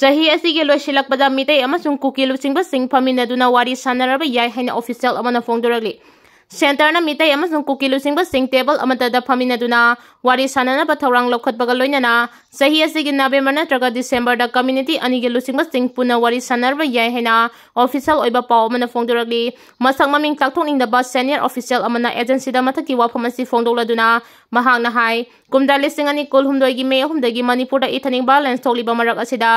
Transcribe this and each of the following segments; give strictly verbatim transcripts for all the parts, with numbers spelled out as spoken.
ꯆꯍꯤ ꯑꯁꯤꯒꯤ ꯂꯣꯏꯁꯤꯜꯂꯛꯄꯗ ꯃꯤꯇꯩ ꯑꯃꯁꯨꯡ ꯀꯨꯀꯤ ꯂꯨꯆꯤꯡꯕꯁꯤꯡ ꯐꯝꯃꯤꯟꯅꯗꯨꯅ ꯋꯥꯔꯤ ꯁꯥꯟꯅꯔꯕ ꯌꯥꯏ ꯍꯥꯏꯅ ꯑꯣꯐꯤꯁꯤꯌꯦꯜ ꯑꯃꯅ ꯐꯣꯡꯗꯣꯔꯛꯂꯤ꯫ ꯁꯦꯟꯇꯔꯅ ꯃꯤꯇꯩ ꯑꯃꯁꯨꯡ ꯀꯨꯀꯤ ꯂꯨꯆꯤꯡꯕꯁꯤꯡ ꯇꯦꯕꯜ ꯑꯃꯠꯇꯗ ꯐꯝꯃꯤꯟꯅꯗꯨꯅ ꯋꯥꯔꯤ ꯁꯥꯟꯅꯅꯕ ꯊꯧꯔꯥꯡ ꯂꯧꯈꯠꯄꯒ ꯂꯣꯏꯅꯅ ꯆꯍꯤ ꯑꯁꯤꯒꯤ ꯅꯕꯦꯝꯕꯔ ꯅꯠꯇ꯭ꯔꯒ ꯗꯤꯁꯦꯝꯕꯔꯗ ꯀꯝꯃ꯭ꯌꯨꯅꯤꯇꯤ ꯑꯅꯤꯒꯤ ꯂꯨꯆꯤꯡꯕꯁꯤꯡ ꯄꯨꯟꯅ ꯋꯥꯔꯤ ꯁꯥꯟꯅꯔꯕ ꯌꯥꯏ ꯍꯥꯏꯅ ꯑꯣꯐꯤꯁꯤꯌꯦꯜ ꯑꯣꯏꯕ ꯄꯥꯎ ꯑꯃꯅ ꯐꯣꯡꯗꯣꯔꯛꯂꯤ꯫ ꯃꯁꯛ ꯃꯃꯤꯡ ꯇꯥꯛꯊꯣꯛꯅꯤꯡꯗꯕ ꯁꯦꯅꯤꯌꯔ ꯑꯣꯐꯤꯁꯤꯌꯦꯜ ꯑꯃꯅ ꯑꯦꯖꯦꯟꯁꯤꯗ ꯃꯊꯛꯀꯤ ꯋꯥꯐꯝ ꯑꯁꯤ ꯐꯣꯡꯗꯣꯛꯂꯗꯨꯅ ꯃꯍꯥꯛꯅ ꯍꯥꯏ, ꯀꯨꯝꯖꯥ ꯂꯤꯁꯤꯡ ꯑꯅꯤ ꯀꯨꯟꯍꯨꯝꯗꯣꯏꯒꯤ ꯃꯦ ꯑꯍꯨꯝꯗꯒꯤ ꯃꯅꯤꯄꯨꯔꯗ ꯏꯊꯅꯤꯛ ꯚꯥꯏꯑꯣꯂꯦꯟꯁ ꯊꯣꯛꯂꯤꯕ ꯃꯔꯛ ꯑꯁꯤꯗ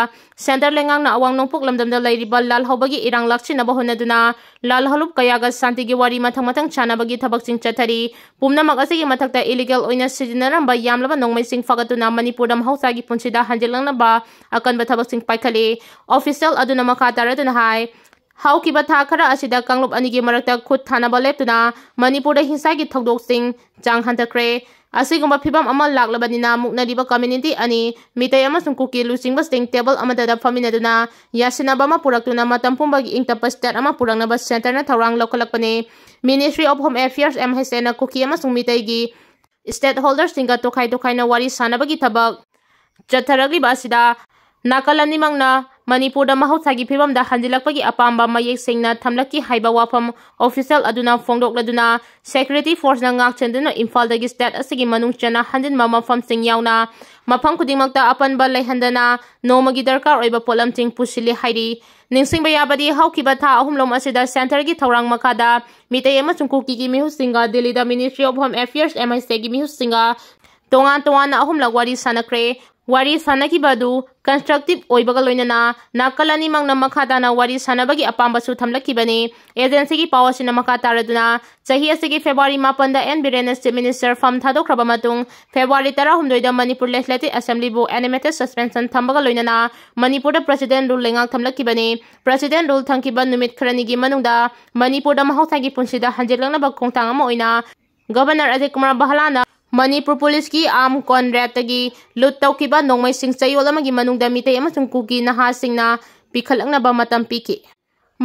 ꯁꯦꯟꯇꯔ ꯂꯩꯉꯥꯛꯅ ꯑꯋꯥꯡ ꯅꯣꯡꯄꯣꯛ ꯂꯝꯗꯝꯗ ꯂꯩꯔꯤꯕ ꯂꯥꯜꯍꯧꯕꯒꯤ ꯏꯔꯥꯡ ꯂꯥꯛꯁꯤꯟꯅꯕ ꯍꯣꯠꯅꯗꯨꯅ ꯂꯥꯜꯍꯧꯂꯨꯞ ꯀꯌꯥꯒ ꯁꯥꯟꯇꯤꯒꯤ ꯋꯥꯔꯤ ꯃꯊꯪ ꯃꯊꯪ ꯁꯥꯟꯅꯕꯒꯤ ꯊꯕꯛꯁꯤꯡ ꯆꯠꯊꯔꯤ꯫ ꯄꯨꯝꯅꯃꯛ ꯑꯁꯤꯒꯤ ꯃꯊꯛꯇ ꯏꯂꯤꯒꯦꯜ ꯑꯣꯏꯅ ꯁꯤꯖꯤꯟꯅꯔꯝꯕ ꯌꯥꯝꯂꯕ ꯅꯣꯡꯃꯩꯁꯤꯡ ꯐꯒꯠꯇꯨꯅ ꯃꯅꯤꯄꯨꯔꯗ ꯃꯍꯧꯁꯥꯒꯤ ꯄꯨꯟꯁꯤꯗ ꯍꯟꯖꯤꯜꯂꯛꯅꯕ ꯑꯀꯟꯕ ꯊꯕꯛꯁꯤꯡ ꯄꯥꯏꯈꯠꯂꯤ꯫ ꯑꯣꯐꯤꯁꯤꯌꯦꯜ ꯑꯗꯨꯅ ꯃꯈꯥ ꯇꯥꯔꯗꯨꯅ ꯍꯥꯏ, ꯍꯧꯈꯤꯕ ꯊꯥ ꯈꯔ ꯑꯁꯤꯗ ꯀꯥꯡꯂꯨꯞ ꯑꯅꯤꯒꯤ ꯃꯔꯛꯇ ꯈꯨꯠ ꯊꯥꯅꯕ ꯂꯦꯞꯇꯨꯅ ꯃꯅꯤꯄꯨꯔꯗ ꯍꯤꯡꯁꯥꯒꯤ ꯊꯧꯗꯣꯛꯁꯤꯡ ꯆꯥꯡ ꯍꯟꯊꯈ꯭ꯔꯦ꯫ ꯑꯁꯤꯒꯨꯝꯕ ꯐꯤꯕꯝ ꯑꯃ ꯂꯥꯛꯂꯕꯅꯤꯅ ꯃꯨꯛꯅꯔꯤꯕ ꯀꯝꯃ꯭ꯌꯨꯅꯤꯇꯤ ꯑꯅꯤ, ꯃꯤꯇꯩ ꯑꯃꯁꯨꯡ ꯀꯨꯀꯤ ꯂꯨꯆꯤꯡꯕꯁꯤꯡ ꯇꯦꯕꯜ ꯑꯃꯠꯇꯗ ꯐꯝꯃꯤꯟꯅꯗꯨꯅ ꯌꯥꯁꯤꯟꯅꯕ ꯑꯃ ꯄꯨꯔꯛꯇꯨꯅ ꯃꯇꯝ ꯄꯨꯝꯕꯒꯤ ꯏꯪ ꯇꯞꯄ ꯁ꯭ꯇꯦꯠ ꯑꯃ ꯄꯨꯔꯛꯅꯕ ꯁꯦꯟꯇꯔꯅ ꯊꯧꯔꯥꯡ ꯂꯧꯈꯠꯂꯛꯄꯅꯤ꯫ Ministry of Home Affairs, M H A ꯅ ꯀꯨꯀꯤ ꯑꯃꯁꯨꯡ ꯃꯤꯇꯩꯒꯤ ꯁ꯭ꯇꯦꯛꯍꯣꯜꯗꯔꯁꯤꯡꯒ ꯇꯣꯈꯥꯏ ꯇꯣꯈꯥꯏꯅ ꯋꯥꯔꯤ ꯁꯥꯟꯅꯕꯒꯤ ꯊꯕꯛ ꯆꯠꯊꯔꯛꯂꯤꯕ ꯑꯁꯤꯗ ꯅꯥꯀꯜ ꯑꯅꯤꯃꯛꯅ ꯃꯅꯤꯄꯨꯔꯗ ꯃꯍꯧꯁꯥꯒꯤ ꯐꯤꯕꯝꯗ ꯍꯟꯖꯤꯜꯂꯛꯄꯒꯤ ꯑꯄꯥꯝꯕ ꯃꯌꯦꯛ ꯁꯦꯡꯅ ꯊꯝꯂꯛꯈꯤ ꯍꯥꯏꯕ ꯋꯥꯐꯝ ꯑꯣꯐꯤꯁꯤꯌꯦꯜ ꯑꯗꯨꯅ ꯐꯣꯡꯗꯣꯛꯂꯗꯨꯅ, ꯁꯦꯀ꯭ꯌꯨꯔꯤꯇꯤ ꯐꯣꯔꯁꯅ ꯉꯥꯛ ꯁꯦꯟꯗꯨꯅ ꯏꯝꯐꯥꯜꯗꯒꯤ ꯁ꯭ꯇꯦꯠ ꯑꯁꯤꯒꯤ ꯃꯅꯨꯡ ꯆꯟꯅ ꯍꯟꯖꯤꯟꯕ ꯃꯐꯝꯁꯤꯡ ꯌꯥꯎꯅ ꯃꯐꯝ ꯈꯨꯗꯤꯡꯃꯛꯇ ꯑꯄꯟꯕ ꯂꯩꯍꯟꯗꯅ ꯅꯣꯡꯃꯒꯤ ꯗꯔꯀꯥꯔ ꯑꯣꯏꯕ ꯄꯣꯠꯂꯝꯁꯤꯡ ꯄꯨꯁꯤꯜꯂꯤ ꯍꯥꯏꯔꯤ꯫ ꯅꯤꯡꯁꯤꯡꯕ ꯌꯥꯕꯗꯤ, ꯍꯧꯈꯤꯕ ꯊꯥ ꯑꯍꯨꯝꯂꯣꯝ ꯑꯁꯤꯗ ꯁꯦꯟꯇꯔꯒꯤ ꯊꯧꯔꯥꯡ ꯃꯈꯥꯗ ꯃꯤꯇꯩ ꯑꯃꯁꯨꯡ ꯀꯨꯀꯤꯒꯤ ꯃꯤꯍꯨꯠꯁꯤꯡꯒ ꯗꯤꯜꯂꯤꯗ Ministry of Home Affairs, M H A ꯒꯤ ꯃꯤꯍꯨꯠꯁꯤꯡꯒ ꯇꯣꯉꯥꯟ ꯇꯣꯉꯥꯟꯅ ꯑꯍꯨꯝꯂꯛ ꯋꯥꯔꯤ ꯁꯥꯟꯅꯈ꯭ꯔꯦ꯫ ꯋꯥꯔꯤ ꯁꯥꯟꯅꯈꯤꯕ ꯑꯗꯨ ꯀꯟꯁꯇ꯭ꯔꯛꯇꯤꯚ ꯑꯣꯏꯕꯒ ꯂꯣꯏꯅꯅ ꯅꯥꯀꯜ ꯑꯅꯤꯃꯛꯅ ꯃꯈꯥ ꯇꯥꯅ ꯋꯥꯔꯤ ꯁꯥꯟꯅꯕꯒꯤ ꯑꯄꯥꯝꯕꯁꯨ ꯊꯝꯂꯛꯈꯤꯕꯅꯤ꯫ ꯑꯦꯖꯦꯟꯁꯤꯒꯤ ꯄꯥꯎ ꯑꯁꯤꯅ ꯃꯈꯥ ꯇꯥꯔꯗꯨꯅ, ꯆꯍꯤ ꯑꯁꯤꯒꯤ ꯐꯦꯕ꯭ꯔꯨꯋꯥꯔꯤ ꯃꯥꯄꯟꯗ ꯑꯦꯟ ꯕꯤꯔꯦꯟꯅ ꯆꯤꯐ ꯃꯤꯅꯤꯁꯇꯔ ꯐꯝ ꯊꯥꯗꯣꯛꯈ꯭ꯔꯕ ꯃꯇꯨꯡ, ꯐꯦꯕ꯭ꯔꯨꯋꯥꯔꯤ ꯇꯔꯥꯍꯨꯝꯗꯣꯏꯗ ꯃꯅꯤꯄꯨꯔ ꯂꯦꯖꯤꯁꯂꯦꯇꯤꯚ ꯑꯦꯁꯦꯝꯕ꯭ꯂꯤꯕꯨ ꯑꯦꯅꯤꯃꯦꯇꯦꯗ ꯁꯁꯄꯦꯟꯁꯟ ꯊꯝꯕꯒ ꯂꯣꯏꯅꯅ ꯃꯅꯤꯄꯨꯔꯗ ꯄ꯭ꯔꯦꯁꯤꯗꯦꯟ ꯔꯨꯜ ꯂꯩꯉꯥꯛ ꯊꯝꯂꯛꯈꯤꯕꯅꯤ꯫ ꯄ꯭ꯔꯦꯁꯤꯗꯦꯟ ꯔꯨꯜ ꯊꯝꯈꯤꯕ ꯅꯨꯃꯤꯠ ꯈꯔꯅꯤꯒꯤ ꯃꯅꯨꯡꯗ ꯃꯅꯤꯄꯨꯔꯗ ꯃꯍꯧꯁꯥꯒꯤ ꯄꯨꯟꯁꯤꯗ ꯍꯟꯖꯤꯜꯂꯛꯅꯕ ꯈꯣꯡꯊꯥꯡ ꯑꯃ ꯑꯣꯏꯅ ꯒꯚꯔꯅꯔ ꯑꯖꯤꯠ ꯀꯨꯃꯥꯔ ꯕꯍꯂꯥꯅ ꯃꯅꯤꯄꯨꯔ ꯄꯨꯂꯤꯁꯀꯤ ꯑꯥꯔꯝ ꯀꯣꯟ ꯔꯦꯞꯇꯒꯤ ꯂꯨꯠ ꯇꯧꯈꯤꯕ ꯅꯣꯡꯃꯩꯁꯤꯡ ꯆꯌꯣꯜ ꯑꯃꯒꯤ ꯃꯅꯨꯡꯗ ꯃꯤꯇꯩ ꯑꯃꯁꯨꯡ ꯀꯨꯀꯤ ꯅꯍꯥꯁꯤꯡꯅ ꯄꯤꯈꯠꯂꯛꯅꯕ ꯃꯇꯝ ꯄꯤꯈꯤ꯫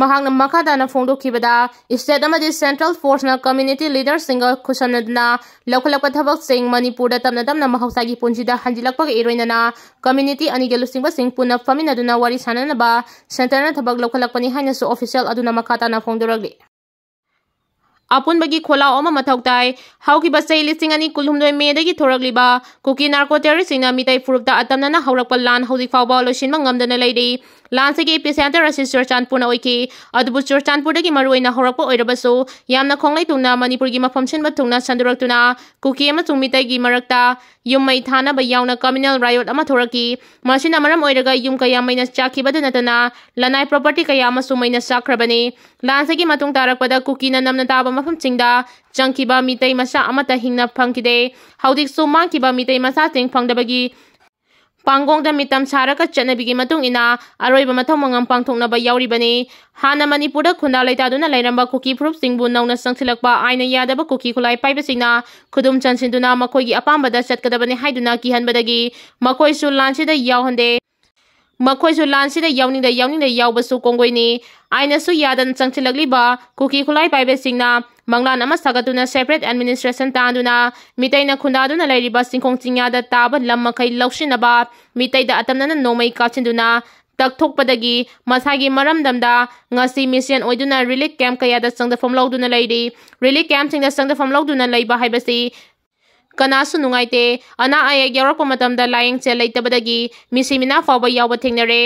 ꯃꯍꯥꯛꯅ ꯃꯈꯥ ꯇꯥꯅ ꯐꯣꯡꯗꯣꯛꯈꯤꯕꯗ, state ꯑꯃꯗꯤ central forceꯅ community leaderꯁꯤꯡꯒ ꯈꯨꯠꯁꯝꯅꯗꯨꯅ ꯂꯧꯈꯠꯂꯛꯄ ꯊꯕꯛꯁꯤꯡ ꯃꯅꯤꯄꯨꯔꯗ ꯇꯞꯅ ꯇꯞꯅ ꯃꯍꯧꯁꯥꯒꯤ ꯄꯨꯟꯁꯤꯗ ꯍꯟꯖꯤꯜꯂꯛꯄꯒ ꯏꯔꯣꯏꯅꯅ community ꯑꯅꯤꯒꯤ ꯂꯨꯆꯤꯡꯕꯁꯤꯡ ꯄꯨꯟꯅ ꯐꯝꯃꯤꯟꯅꯗꯨꯅ ꯋꯥꯔꯤ ꯁꯥꯟꯅꯅꯕ centreꯅ ꯊꯕꯛ ꯂꯧꯈꯠꯂꯛꯄꯅꯤ ꯍꯥꯏꯅꯁꯨ official ꯑꯗꯨꯅ ꯃꯈꯥ ꯇꯥꯅ ꯐꯣꯡꯗꯣꯔꯛꯂꯤ꯫ ꯑꯄꯨꯟꯕꯒꯤ ꯈꯣꯜꯂꯥꯎ ꯑꯃ ꯃꯊꯧ ꯇꯥꯏ꯫ ꯍꯧꯈꯤꯕ ꯆꯍꯤ ꯂꯤꯁꯤꯡ ꯑꯅꯤ ꯀꯨꯟꯍꯨꯝꯗꯣꯏ ꯃꯦꯗꯒꯤ ꯊꯣꯔꯛꯂꯤꯕ ꯀꯨꯀꯤ narco terroristꯁꯤꯡꯅ ꯃꯤꯇꯩ ꯐꯨꯔꯨꯞꯇ ꯑꯇꯝꯅꯅ ꯍꯧꯔꯛꯄ ꯂꯥꯟ ꯍꯧꯖꯤꯛ ꯐꯥꯎꯕ ꯂꯣꯏꯁꯤꯟꯕ ꯉꯝꯗꯅ ꯂꯩꯔꯤ꯫ ꯂꯥꯟꯁꯤꯒꯤ epicenter ꯑꯁꯤ ꯆꯨꯔꯆꯥꯟꯄꯨꯔꯅ ꯑꯣꯏꯈꯤ꯫ ꯑꯗꯨꯕꯨ ꯆꯨꯔꯆꯥꯟꯄꯨꯔꯗꯒꯤ ꯃꯔꯨꯑꯣꯏꯅ ꯍꯧꯔꯛꯄ ꯑꯣꯏꯔꯕꯁꯨ, ꯌꯥꯝꯅ ꯈꯣꯡꯂꯩ ꯊꯨꯡꯅ ꯃꯅꯤꯄꯨꯔꯒꯤ ꯃꯐꯝ ꯁꯤꯟꯕ ꯊꯨꯡꯅ ꯁꯟꯗꯣꯔꯛꯇꯨꯅ ꯀꯨꯀꯤ ꯑꯃꯁꯨꯡ ꯃꯤꯇꯩꯒꯤ ꯃꯔꯛꯇ ꯌꯨꯝ ꯃꯩ ꯊꯥꯅꯕ ꯌꯥꯎꯅ communal riot ꯑꯃ ꯊꯣꯔꯛꯈꯤ꯫ ꯃꯁꯤꯅ ꯃꯔꯝ ꯑꯣꯏꯔꯒ ꯌꯨꯝ ꯀꯌꯥ ꯃꯩꯅ ꯆꯥꯛꯈꯤꯕꯗ ꯅꯠꯇꯅ ꯂꯅꯥꯏ property ꯀꯌꯥ ꯑꯃꯁꯨ ꯃꯩꯅ ꯆꯥꯛꯈ꯭ꯔꯕꯅꯤ꯫ ꯂꯥꯟꯁꯤꯒꯤ ꯃꯇꯨꯡ ꯇꯥꯔꯛꯄꯗ ꯀꯨꯀꯤꯅ ꯅꯝꯅ ꯇꯥꯕ ꯃꯐꯝꯁꯤꯡꯗ ꯆꯪꯈꯤꯕ ꯃꯤꯇꯩ ꯃꯆꯥ ꯑꯃꯠꯇ ꯍꯤꯡꯅ ꯐꯪꯈꯤꯗꯦ꯫ ꯍꯧꯖꯤꯛꯁꯨ ꯃꯥꯡꯈꯤꯕ ꯃꯤꯇꯩ ꯃꯆꯥꯁꯤꯡ ꯐꯪꯗꯕꯒꯤ ꯄꯥꯡꯒꯣꯡꯗ ꯃꯤꯇꯝ ꯁꯥꯔꯒ ꯆꯠꯅꯕꯤꯒꯤ ꯃꯇꯨꯡ ꯏꯟꯅ ꯑꯔꯣꯏꯕ ꯃꯊꯧ ꯃꯉꯝ ꯄꯥꯡꯊꯣꯛꯅꯕ ꯌꯥꯎꯔꯤꯕꯅꯤ꯫ ꯍꯥꯟꯅ ꯃꯅꯤꯄꯨꯔꯗ ꯈꯨꯟꯗꯥ ꯂꯩꯇꯥꯗꯨꯅ ꯂꯩꯔꯝꯕ ꯀꯨꯀꯤ ꯐꯨꯔꯨꯞꯁꯤꯡꯕꯨ ꯅꯧꯅ ꯆꯪꯁꯤꯜꯂꯛꯄ ꯑꯥꯏꯟꯅ ꯌꯥꯗꯕ ꯀꯨꯀꯤ ꯈꯨꯠꯂꯥꯏ ꯄꯥꯏꯕꯁꯤꯡꯅ ꯈꯨꯗꯨꯝ ꯆꯟꯁꯤꯟꯗꯨꯅ ꯃꯈꯣꯏꯒꯤ ꯑꯄꯥꯝꯕꯗ ꯆꯠꯀꯗꯕꯅꯤ ꯍꯥꯏꯗꯨꯅ ꯀꯤꯍꯟꯕꯗꯒꯤ ꯃꯈꯣꯏꯁꯨ ꯂꯥꯟꯁꯤꯗ ꯌꯥꯎꯍꯟꯗꯦ꯫ ꯃꯈꯣꯏꯁꯨ ꯂꯥꯟꯁꯤꯗ ꯌꯥꯎꯅꯤꯡꯗ ꯌꯥꯎꯅꯤꯡꯗ ꯌꯥꯎꯕꯁꯨ ꯀꯣꯡꯒꯣꯏꯅꯤ꯫ ꯑꯥꯏꯟꯅꯁꯨ ꯌꯥꯗꯅ ꯆꯪꯁꯤꯜꯂꯛꯂꯤꯕ ꯀꯨꯀꯤ ꯈꯨꯠꯂꯥꯏ ꯄꯥꯏꯕꯁꯤꯡꯅ ꯃꯪꯂꯥꯟ ꯑꯃ ꯁꯥꯒꯠꯇꯨꯅ separate administration ꯇꯥꯟꯗꯨꯅ ꯃꯤꯇꯩꯅ ꯈꯨꯟꯗꯥꯗꯨꯅ ꯂꯩꯔꯤꯕ ꯆꯤꯡꯈꯣꯡ ꯆꯤꯡꯌꯥꯗ ꯇꯥꯕ ꯂꯝ ꯃꯈꯩ ꯂꯧꯁꯤꯟꯅꯕ ꯃꯤꯇꯩꯗ ꯑꯇꯝꯅꯅ ꯅꯣꯡꯃꯩ ꯀꯥꯞꯁꯤꯟꯗꯨꯅ ꯇꯛꯊꯣꯛꯄꯗꯒꯤ ꯃꯁꯥꯒꯤ ꯃꯔꯝꯗꯝꯗ ꯉꯁꯤ ꯃꯤꯁꯦꯟ ꯑꯣꯏꯗꯨꯅ relief camp ꯀꯌꯥꯗ ꯆꯪꯗꯐꯝ ꯂꯧꯗꯨꯅ ꯂꯩꯔꯤ꯫ Relief campꯁꯤꯡꯗ ꯆꯪꯗꯐꯝ ꯂꯧꯗꯨꯅ ꯂꯩꯕ ꯍꯥꯏꯕꯁꯤ ꯀꯅꯥꯁꯨ ꯅꯨꯡꯉꯥꯏꯇꯦ꯫ ꯑꯅꯥ ꯑꯌꯦꯛ ꯌꯥꯎꯔꯛꯄ ꯃꯇꯝꯗ ꯂꯥꯌꯦꯡ ꯁꯦꯜ ꯂꯩꯇꯕꯗꯒꯤ ꯃꯤꯁꯤ ꯃꯤꯅꯥ ꯐꯥꯎꯕ ꯌꯥꯎꯕ ꯊꯦꯡꯅꯔꯦ꯫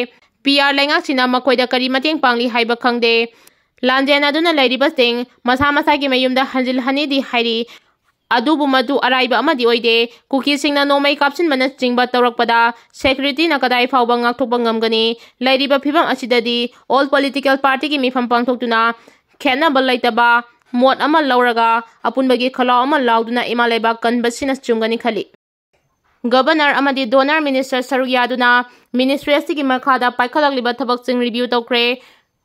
ꯄꯤ ꯑꯥꯔ ꯂꯩꯉꯥꯛꯁꯤꯅ ꯃꯈꯣꯏꯗ ꯀꯔꯤ ꯃꯇꯦꯡ ꯄꯥꯡꯂꯤ ꯍꯥꯏꯕ ꯈꯪꯗꯦ꯫ ꯂꯥꯟꯖꯦꯟꯅꯗꯨꯅ ꯂꯩꯔꯤꯕꯁꯤꯡ ꯃꯁꯥ ꯃꯁꯥꯒꯤ ꯃꯌꯨꯝꯗ ꯍꯟꯖꯤꯜꯍꯟꯅꯤꯗꯤ ꯍꯥꯏꯔꯤ꯫ ꯑꯗꯨꯕꯨ ꯃꯗꯨ ꯑꯔꯥꯏꯕ ꯑꯃꯗꯤ ꯑꯣꯏꯗꯦ꯫ ꯀꯨꯀꯤꯁꯤꯡꯅ ꯅꯣꯡꯃꯩ ꯀꯥꯞꯁꯤꯟꯕꯅꯆꯤꯡꯕ ꯇꯧꯔꯛꯄꯗ securityꯅ ꯀꯗꯥꯏ ꯐꯥꯎꯕ ꯉꯥꯛꯊꯣꯛꯄ ꯉꯝꯒꯅꯤ? ꯂꯩꯔꯤꯕ ꯐꯤꯕꯝ ꯑꯁꯤꯗꯗꯤ all political partyꯒꯤ ꯃꯤꯐꯝ ꯄꯥꯡꯊꯣꯛꯇꯨꯅ ꯈꯦꯠꯅꯕ ꯂꯩꯇꯕ ꯃꯣꯠ ꯑꯃ ꯂꯧꯔꯒ ꯑꯄꯨꯟꯕꯒꯤ ꯈꯣꯜꯂꯥꯎ ꯑꯃ ꯂꯥꯎꯗꯨꯅ ꯏꯃꯥ ꯂꯩꯕꯥꯛ ꯀꯟꯕꯁꯤꯅ ꯆꯨꯝꯒꯅꯤ ꯈꯜꯂꯤ꯫ Governor ꯑꯃꯗꯤ DoNER minister ꯁꯔꯨꯛ ꯌꯥꯗꯨꯅ ministry ꯑꯁꯤꯒꯤ ꯃꯈꯥꯗ ꯄꯥꯏꯈꯠꯂꯛꯂꯤꯕ ꯊꯕꯛꯁꯤꯡ review ꯇꯧꯈ꯭ꯔꯦ꯫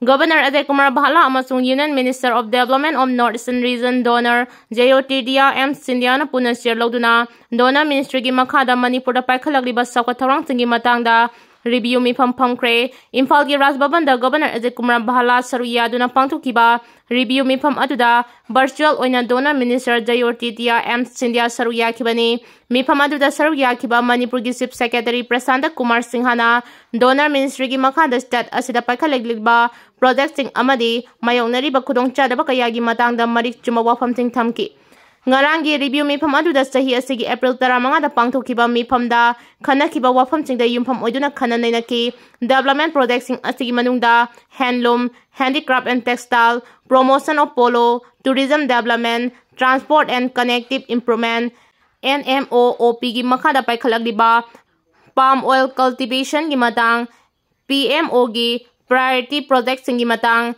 Governor ꯑꯖꯌ ꯀꯨꯃꯥꯔ ꯚꯥꯜꯂꯥ ꯑꯃꯁꯨꯡ Union Minister of Development of North Eastern Region DoNER Jyotiraditya M ꯁꯤꯟꯙꯤꯌꯥꯅ ꯄꯨꯟꯅ ꯆꯦꯌꯔ ꯂꯧꯗꯨꯅ DoNER ministryꯒꯤ ꯃꯈꯥꯗ ꯃꯅꯤꯄꯨꯔꯗ ꯄꯥꯏꯈꯠꯂꯛꯂꯤꯕ ꯆꯥꯎꯈꯠ ꯊꯧꯔꯥꯡꯁꯤꯡꯒꯤ ꯃꯇꯥꯡꯗ review ꯃꯤꯐꯝ ꯐꯝꯈ꯭ꯔꯦ꯫ ꯏꯝꯐꯥꯜꯒꯤ ꯔꯥꯖ ꯚꯕꯟꯗ Governor ꯑꯖꯤꯠ ꯀꯨꯃꯥꯔ ꯚꯥꯂꯥ ꯁꯔꯨꯛ ꯌꯥꯗꯨꯅ ꯄꯥꯡꯊꯣꯛꯈꯤꯕ review ꯃꯤꯐꯝ ꯑꯗꯨꯗ virtual ꯑꯣꯏꯅ Donor Minister ꯖꯌꯣꯇꯤꯗꯤꯌꯥ ꯑꯦꯝ ꯁꯤꯟꯙꯤꯌꯥ ꯁꯔꯨꯛ ꯌꯥꯈꯤꯕꯅꯤ꯫ ꯃꯤꯐꯝ ꯑꯗꯨꯗ ꯁꯔꯨꯛ ꯌꯥꯈꯤꯕ ꯃꯅꯤꯄꯨꯔꯒꯤ Chief Secretary ꯄ꯭ꯔꯁꯥꯟꯇ ꯀꯨꯃꯥꯔ ꯁꯤꯡꯍꯅ Donor Ministryꯒꯤ ꯃꯈꯥꯗ state ꯑꯁꯤꯗ ꯄꯥꯏꯈꯠꯂꯛꯂꯤꯕ projectꯁꯤꯡ ꯑꯃꯗꯤ ꯃꯥꯌꯣꯛꯅꯔꯤꯕ ꯈꯨꯗꯣꯡꯆꯥꯗꯕ ꯀꯌꯥꯒꯤ ꯃꯇꯥꯡꯗ ꯃꯔꯤꯛ ꯆꯨꯝꯕ ꯋꯥꯐꯝꯁꯤꯡ ꯊꯝꯈꯤ꯫ ꯉꯔꯥꯡꯒꯤ review ꯃꯤꯐꯝ ꯑꯗꯨꯗ ꯆꯍꯤ ꯑꯁꯤꯒꯤ April ꯇꯔꯥꯃꯉꯥꯗ ꯄꯥꯡꯊꯣꯛꯈꯤꯕ ꯃꯤꯐꯝꯗ ꯈꯟꯅꯈꯤꯕ ꯋꯥꯐꯝꯁꯤꯡꯗ ꯌꯨꯝꯐꯝ ꯑꯣꯏꯗꯨꯅ ꯈꯟꯅ ꯅꯩꯅꯈꯤ꯫ Development projectꯁꯤꯡ ꯑꯁꯤꯒꯤ ꯃꯅꯨꯡꯗ handloom, handicraft and textile, promotion of polo, tourism development, transport and connective improvement, NMOOPꯒꯤ ꯃꯈꯥꯗ ꯄꯥꯏꯈꯠꯂꯛꯂꯤꯕ palm oil cultivationꯒꯤ ꯃꯇꯥꯡ, PMOꯒꯤ priority projectꯁꯤꯡꯒꯤ ꯃꯇꯥꯡ,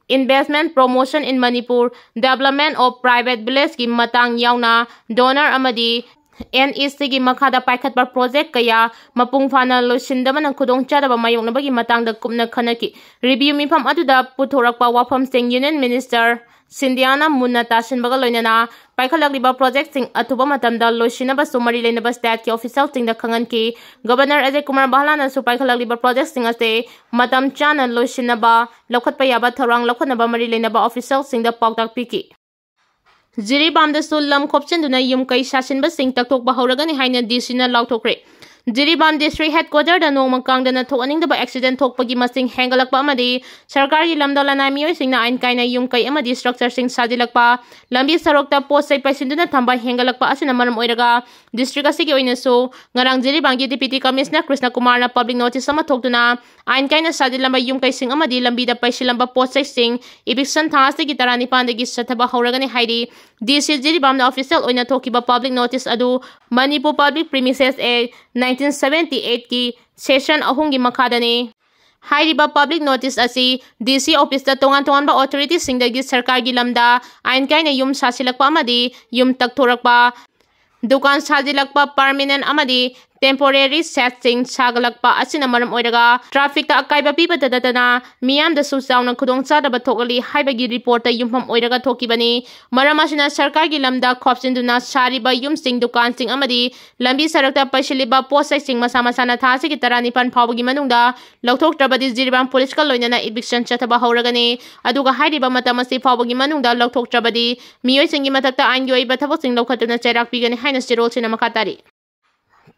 investment promotion in Manipur, development of private villageꯀꯤ ꯃꯇꯥꯡ ꯌꯥꯎꯅ Donor ꯑꯃꯗꯤ NECꯒꯤ ꯃꯈꯥꯗ ꯄꯥꯏꯈꯠꯄ project ꯀꯌꯥ ꯃꯄꯨꯡ ꯐꯥꯅ ꯂꯣꯏꯁꯤꯟꯗꯕꯅ ꯈꯨꯗꯣꯡꯆꯥꯗꯕ ꯃꯥꯌꯣꯛꯅꯕꯒꯤ ꯃꯇꯥꯡꯗ ꯀꯨꯞꯅ ꯈꯟꯅꯈꯤ꯫ Review ꯃꯤꯐꯝ ꯑꯗꯨꯗ ꯄꯨꯊꯣꯔꯛꯄ ꯋꯥꯐꯝꯁꯤꯡ Union Minister ꯁꯤꯟꯙꯤꯌꯥꯅ ꯃꯨꯟꯅ ꯇꯥꯁꯤꯟꯕꯒ ꯂꯣꯏꯅꯅ ꯄꯥꯏꯈꯠꯂꯛꯂꯤꯕ projectꯁꯤꯡ ꯑꯊꯨꯕ ꯃꯇꯝꯗ ꯂꯣꯏꯁꯤꯟꯅꯕꯁꯨ ꯃꯔꯤ ꯂꯩꯅꯕ stateꯀꯤ officialꯁꯤꯡꯗ ꯈꯪꯍꯟꯈꯤ꯫ Governor ꯑꯖꯤꯠ ꯀꯨꯃꯥꯔ ꯚꯥꯂꯥꯅꯁꯨ ꯄꯥꯏꯈꯠꯂꯛꯂꯤꯕ projectꯁꯤꯡ ꯑꯁꯤ ꯃꯇꯝ ꯆꯥꯅ ꯂꯣꯏꯁꯤꯟꯅꯕ ꯂꯧꯈꯠꯄ ꯌꯥꯕ ꯊꯧꯔꯥꯡ ꯂꯧꯈꯠꯅꯕ ꯃꯔꯤ ꯂꯩꯅꯕ officialꯁꯤꯡꯗ ꯄꯥꯎꯇꯥꯛ ꯄꯤꯈꯤ꯫ ꯖꯤꯔꯤꯕꯥꯝꯗꯁꯨ ꯂꯝ ꯈꯣꯞꯆꯤꯟꯗꯨꯅ ꯌꯨꯝ ꯀꯩ ꯁꯥꯁꯤꯟꯕꯁꯤꯡ ꯇꯛꯊꯣꯛꯄ ꯍꯧꯔꯒꯅꯤ ꯍꯥꯏꯅ DCꯅ ꯂꯥꯎꯊꯣꯛꯈ꯭ꯔꯦ꯫ ꯖꯤꯔꯤꯕꯥꯝ district headquarterꯗ ꯅꯣꯡꯃ ꯀꯥꯡꯗꯅ ꯊꯣꯛꯍꯟꯅꯤꯡꯗꯕ accident ꯊꯣꯛꯄꯒꯤ ꯃꯁꯤꯡ ꯍꯦꯟꯒꯠꯂꯛꯄ ꯑꯃꯗꯤ ꯁꯔꯀꯥꯔꯒꯤ ꯂꯝꯗ ꯂꯅꯥꯏ ꯃꯤꯑꯣꯏꯁꯤꯡꯅ ꯑꯥꯏꯟ ꯀꯥꯏꯅ ꯌꯨꯝ ꯀꯩ ꯑꯃꯗꯤ structureꯁꯤꯡ ꯁꯥꯖꯤꯜꯂꯛꯄ, ꯂꯝꯕꯤ ꯁꯣꯔꯣꯛꯇ ꯄꯣꯠ ꯆꯩ ꯄꯩꯁꯤꯟꯗꯨꯅ ꯊꯝꯕ ꯍꯦꯟꯒꯠꯂꯛꯄ ꯑꯁꯤꯅ ꯃꯔꯝ ꯑꯣꯏꯔꯒ district ꯑꯁꯤꯒꯤ ꯑꯣꯏꯅꯁꯨ ꯉꯔꯥꯡ ꯖꯤꯔꯤꯕꯥꯝꯒꯤ Deputy Commissioner ꯀ꯭ꯔꯤꯁꯅ ꯀꯨꯃꯥꯔꯅ public notice ꯑꯃ ꯊꯣꯛꯇꯨꯅ ꯑꯥꯏꯟ ꯀꯥꯏꯅ ꯁꯥꯖꯤꯜꯂꯝꯕ ꯌꯨꯝ ꯀꯩꯁꯤꯡ ꯑꯃꯗꯤ ꯂꯝꯕꯤꯗ ꯄꯩꯁꯤꯜꯂꯝꯕ ꯄꯣꯠ ꯆꯩꯁꯤꯡ eviction ꯊꯥ ꯑꯁꯤꯒꯤ ꯇꯔꯥꯅꯤꯄꯥꯟꯗꯒꯤ ꯆꯠꯊꯕ ꯍꯧꯔꯒꯅꯤ ꯍꯥꯏꯔꯤ꯫ DC ꯖꯤꯔꯤꯕꯥꯝꯅ official ꯑꯣꯏꯅ ꯊꯣꯛꯈꯤꯕ public notice ꯑꯗꯨ Manipur Public Premises Act nineteen seventy eightꯀꯤ section ꯑꯍꯨꯝꯒꯤ ꯃꯈꯥꯗꯅꯤ꯫ ꯍꯥꯏꯔꯤꯕ public notice ꯑꯁꯤ DC officeꯇ ꯇꯣꯉꯥꯟ ꯇꯣꯉꯥꯟꯕ authorityꯁꯤꯡꯗꯒꯤ ꯁꯔꯀꯥꯔꯒꯤ ꯂꯝꯗ ꯑꯥꯏꯟ ꯀꯥꯏꯅ ꯌꯨꯝ ꯁꯥꯁꯤꯜꯂꯛꯄ ꯑꯃꯗꯤ ꯌꯨꯝ ꯇꯛꯊꯣꯔꯛꯄ, ꯗꯨꯀꯥꯟ ꯁꯥꯖꯤꯜꯂꯛꯄ, permanent ꯑꯃꯗꯤ temporary sheds ꯁꯤꯡ ꯁꯥꯒꯠꯂꯛꯄ ꯑꯁꯤꯅ ꯃꯔꯝ ꯑꯣꯏꯔꯒ traffic ꯇ ꯑꯀꯥꯏꯕ ꯄꯤꯕꯇ ꯅꯠꯇꯅ ꯃꯤꯌꯥꯝꯗꯁꯨ ꯆꯥꯎꯅ ꯈꯨꯗꯣꯡꯆꯥꯗꯕ ꯊꯣꯛꯍꯜꯂꯤ ꯍꯥꯏꯕꯒꯤ report ꯇ ꯌꯨꯝꯐꯝ ꯑꯣꯏꯔꯒ ꯊꯣꯛꯈꯤꯕꯅꯤ꯫ ꯃꯔꯝ ꯑꯁꯤꯅ ꯁꯔꯀꯥꯔꯒꯤ ꯂꯝꯗ ꯈꯣꯞꯆꯤꯟꯗꯨꯅ ꯁꯥꯔꯤꯕ ꯌꯨꯝꯁꯤꯡ, ꯗꯨꯀꯥꯟꯁꯤꯡ ꯑꯃꯗꯤ ꯂꯝꯕꯤ ꯁꯔꯛꯇ ꯄꯩꯁꯤꯜꯂꯤꯕ ꯄꯣꯠ ꯆꯩꯁꯤꯡ ꯃꯁꯥ ꯃꯁꯥꯅ ꯊꯥ ꯑꯁꯤꯒꯤ ꯇꯔꯥꯅꯤꯄꯥꯟ ꯐꯥꯎꯕꯒꯤ ꯃꯅꯨꯡꯗ ꯂꯧꯊꯣꯛꯇ꯭ꯔꯕꯗꯤ ꯖꯤꯔꯤꯕꯥꯝ police ꯀ ꯂꯣꯏꯅꯅ eviction ꯆꯠꯊꯕ ꯍꯧꯔꯒꯅꯤ꯫ ꯑꯗꯨꯒ ꯍꯥꯏꯔꯤꯕ ꯃꯇꯝ ꯑꯁꯤ ꯐꯥꯎꯕꯒꯤ ꯃꯅꯨꯡꯗ ꯂꯧꯊꯣꯛꯇ꯭ꯔꯕꯗꯤ ꯃꯤꯑꯣꯏꯁꯤꯡꯒꯤ ꯃꯊꯛꯇ ꯑꯥꯏꯟꯒꯤ ꯑꯣꯏꯕ ꯊꯕꯛꯁꯤꯡ ꯂꯧꯈꯠꯇꯨꯅ ꯆꯩꯔꯥꯛ ꯄꯤꯒꯅꯤ ꯍꯥꯏꯅ ꯆꯦꯔꯣꯜꯁꯤꯅ ꯃꯈꯥ ꯇꯥꯔꯤ꯫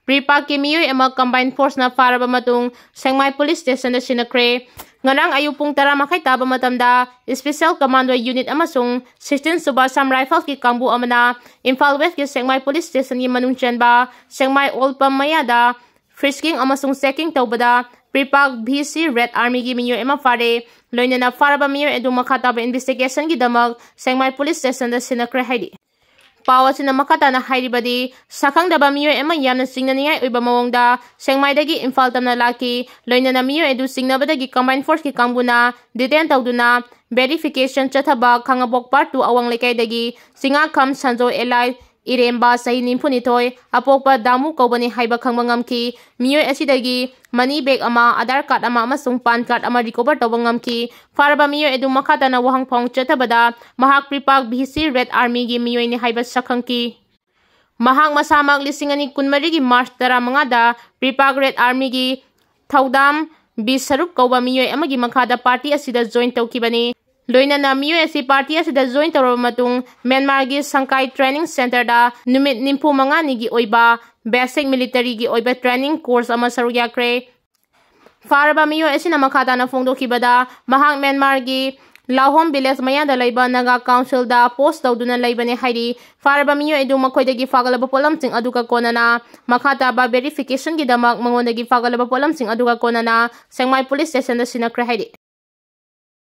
ꯄ꯭ꯔꯤꯄꯥꯛꯀꯤ ꯃꯤꯑꯣꯏ ꯑꯃ combined force ꯅ ꯐꯥꯔꯕ ꯃꯇꯨꯡ ꯁꯦꯡꯃꯥꯏ police station ꯗ ꯁꯤꯟꯅꯈ꯭ꯔꯦ꯫ ꯉꯔꯥꯡ ꯑꯌꯨꯛ ꯄꯨꯡ ꯇꯔꯥ ꯃꯈꯥꯏ ꯇꯥꯕ ꯃꯇꯝꯗ special commando unit ꯑꯃꯁꯨꯡ sixteen ꯁꯨꯕ Assam Rifles ꯀꯤ ꯀꯥꯡꯕꯨ ꯑꯃꯅ ꯏꯝꯐꯥꯜ West ꯀꯤ ꯁꯦꯡꯃꯥꯏ police station ꯒꯤ ꯃꯅꯨꯡ ꯆꯟꯕ ꯁꯦꯡꯃꯥꯏ oil pump ꯃꯌꯥꯗ frisking ꯑꯃꯁꯨꯡ checking ꯇꯧꯕꯗ ꯄ꯭ꯔꯤꯄꯥꯛ V C Red Army ꯒꯤ ꯃꯤꯑꯣꯏ ꯑꯃ ꯐꯥꯔꯦ꯫ ꯂꯣꯏꯅꯅ ꯐꯥꯔꯕ ꯃꯤꯑꯣꯏ ꯑꯗꯨ ꯃꯈꯥ ꯇꯥꯕ investigation ꯒꯤꯗꯃꯛ ꯁꯦꯡꯃꯥꯏ police station ꯗ ꯁꯤꯟꯅꯈ꯭ꯔꯦ ꯍꯥꯏꯔꯤ꯫ ꯄꯥꯎ ꯑꯁꯤꯅ ꯃꯈꯥ ꯇꯥꯅ ꯍꯥꯏꯔꯤꯕꯗꯤ, ꯁꯛꯈꯪꯗꯕ ꯃꯤꯑꯣꯏ ꯑꯃ ꯌꯥꯝꯅ ꯆꯤꯡꯅꯅꯤꯡꯉꯥꯏ ꯑꯣꯏꯕ ꯃꯑꯣꯡꯗ ꯁꯦꯡꯃꯥꯏꯗꯒꯤ ꯏꯝꯐꯥꯜ ꯇꯝꯅ ꯂꯥꯛꯈꯤ꯫ ꯂꯣꯏꯅꯅ ꯃꯤꯑꯣꯏ ꯑꯗꯨ ꯆꯤꯡꯅꯕꯗꯒꯤ combined force ꯀꯤ ꯀꯥꯡꯕꯨꯅ detain ꯇꯧꯗꯨꯅ verification ꯆꯠꯊꯕ ꯈꯥꯉꯕꯣꯛ Part two ꯑꯋꯥꯡ ꯂꯩꯀꯥꯏꯗꯒꯤ ꯆꯤꯡꯉꯥꯈꯝ ꯁꯟꯖꯣꯏ alias ꯏꯔꯦꯝꯕ, ꯆꯍꯤ ꯅꯤꯐꯨ ꯅꯤꯊꯣꯏ, ꯑꯄꯣꯛꯄ ꯗꯥꯃꯨ ꯀꯧꯕꯅꯤ ꯍꯥꯏꯕ ꯈꯪꯕ ꯉꯝꯈꯤ꯫ ꯃꯤꯑꯣꯏ ꯑꯁꯤꯗꯒꯤ money bag ꯑꯃ, Aadhaar card ꯑꯃ ꯑꯃꯁꯨꯡ PAN card ꯑꯃ recover ꯇꯧꯕ ꯉꯝꯈꯤ꯫ ꯐꯥꯔꯕ ꯃꯤꯑꯣꯏ ꯑꯗꯨ ꯃꯈꯥ ꯇꯥꯅ ꯋꯥꯍꯪ ꯄꯥꯎꯍꯪ ꯆꯠꯊꯕꯗ ꯃꯍꯥꯛ ꯄ꯭ꯔꯤꯄꯥꯛ V C Red Army ꯒꯤ ꯃꯤꯑꯣꯏꯅꯤ ꯍꯥꯏꯕ ꯁꯛꯈꯪꯈꯤ꯫ ꯃꯍꯥꯛ ꯃꯁꯥꯃꯛ ꯂꯤꯁꯤꯡ ꯑꯅꯤ ꯀꯨꯟꯃꯔꯤꯒꯤ March ꯇꯔꯥꯃꯉꯥꯗ ꯄ꯭ꯔꯤꯄꯥꯛ Red Army ꯒꯤ ꯊꯧꯗꯥꯝ ꯕꯤ ꯁꯔꯨꯞ ꯀꯧꯕ ꯃꯤꯑꯣꯏ ꯑꯃꯒꯤ ꯃꯈꯥꯗ party ꯑꯁꯤꯗ join ꯇꯧꯈꯤꯕꯅꯤ꯫ ꯂꯣꯏꯅꯅ ꯃꯤꯑꯣꯏ ꯑꯁꯤ party ꯑꯁꯤꯗ join ꯇꯧꯔꯕ ꯃꯇꯨꯡ ꯃ꯭ꯌꯥꯟꯃꯥꯔꯒꯤ ꯁꯪꯀꯥꯏ training centre ꯗ ꯅꯨꯃꯤꯠ ꯅꯤꯐꯨ ꯃꯉꯥꯅꯤꯒꯤ ꯑꯣꯏꯕ basic military ꯒꯤ ꯑꯣꯏꯕ training course ꯑꯃ ꯁꯔꯨꯛ ꯌꯥꯈ꯭ꯔꯦ꯫ ꯐꯥꯔꯕ ꯃꯤꯑꯣꯏ ꯑꯁꯤꯅ ꯃꯈꯥ ꯇꯥꯅ ꯐꯣꯡꯗꯣꯛꯈꯤꯕꯗ, ꯃꯍꯥꯛ ꯃ꯭ꯌꯥꯟꯃꯥꯔꯒꯤ ꯂꯥꯍꯣꯝ village ꯃꯌꯥꯗ ꯂꯩꯕ Naga Council ꯗ post ꯇꯧꯗꯨꯅ ꯂꯩꯕꯅꯤ ꯍꯥꯏꯔꯤ꯫ ꯐꯥꯔꯕ ꯃꯤꯑꯣꯏ ꯑꯗꯨ ꯃꯈꯣꯏꯗꯒꯤ ꯐꯥꯒꯠꯂꯕ ꯄꯣꯠꯂꯝꯁꯤꯡ ꯑꯗꯨꯒ ꯀꯣꯟꯅꯅ ꯃꯈꯥ ꯇꯥꯕ verification ꯒꯤꯗꯃꯛ ꯃꯉꯣꯟꯗꯒꯤ ꯐꯥꯒꯠꯂꯕ ꯄꯣꯠꯂꯝꯁꯤꯡ ꯑꯗꯨꯒ ꯀꯣꯟꯅꯅ ꯁꯦꯡꯃꯥꯏ police station ꯗ ꯁꯤꯟꯅꯈ꯭ꯔꯦ ꯍꯥꯏꯔꯤ꯫